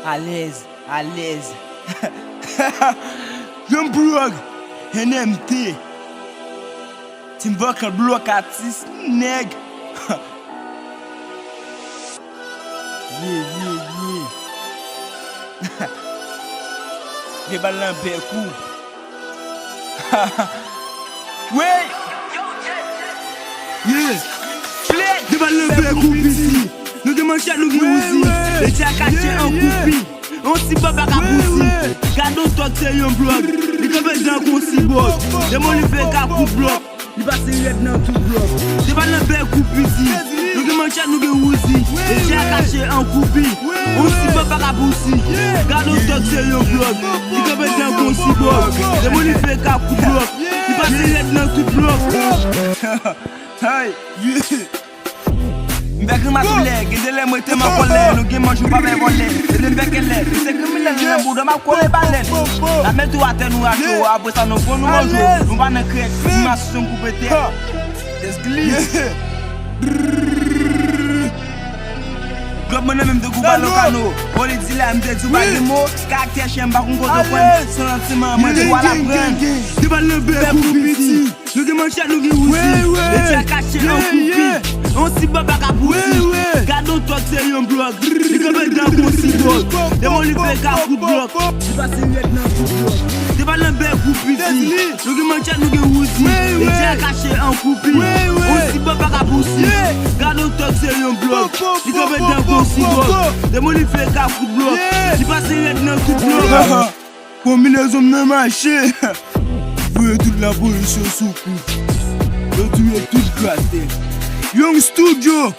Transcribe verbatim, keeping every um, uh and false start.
Alèz, alèz. Young Plug, N M T. Team Vocal Block atis, nèg. Yeah, yeah, yeah. Gen bal nan bèk ou. Wey! Yeah! Gen bal nan bèk ou piti. Nou gen manchèt, nou gen Uzi. Letchè a kache an koupi. On sibòb pa ka pousi. Gade on tòg se Young Plug. Li kanpe dan kon sibòb. Demon li fè ka kout blòk. Li pase rèd nan tout blòk. Gen bal nan bèk ou piti. Nou gen manchèt, nou gen Uzi. Letchè a kache an koupi. On sibòb pa ka pousi. Gade on tòg se Young Plug. Li kanpe dan kon sibòb. Demon li fè ka kout blòk. Li pase rèd nan tout blòk. Hey! M fè grimas koulè, gen de lè m rete m an kòlè. Nou gen manj, nou pa bay vòlè. Rete m fè kèlè. Se kriminèl, li nan bouda, m ap kole balèn. N ap met ou atè, nou rache w. Apre sa, nou pran nou manje w. Nou pa nan krèk, grimas sou m koupe tèt. Let's glitch. Glòb mwen nan men m tankou ballon kano. Oli di la, m te di w pa gen mo. Karaktè chen, m pa konn kote w pran. Santiman, mwen di w al aprann. Gen bal nan bèk ou piti. Nou gen manchèt, nou gen Uzi. Letchè a kache an koupi. On sibòb pa ka pousi. Gade on tòg se Young Plug. Li kanpe dan kon sibòb. Demon li fè ka kout blòk. Li pase rèd nan tout blòk. Gen bal nan bèk ou piti. Nou gen manchèt, nou gen Uzi. Letchè a kache an koupi. On sibòb pa ka pousi. Gade on tòg se Young Plug. Li kanpe dan kon sibòb. Demon li fè ka kout blòk. Li pase rèd nan tout blòk. Konbinezon m nan mache. Voye tout lapolis yo sou kou. Yo touye tout gratè. Young Studio.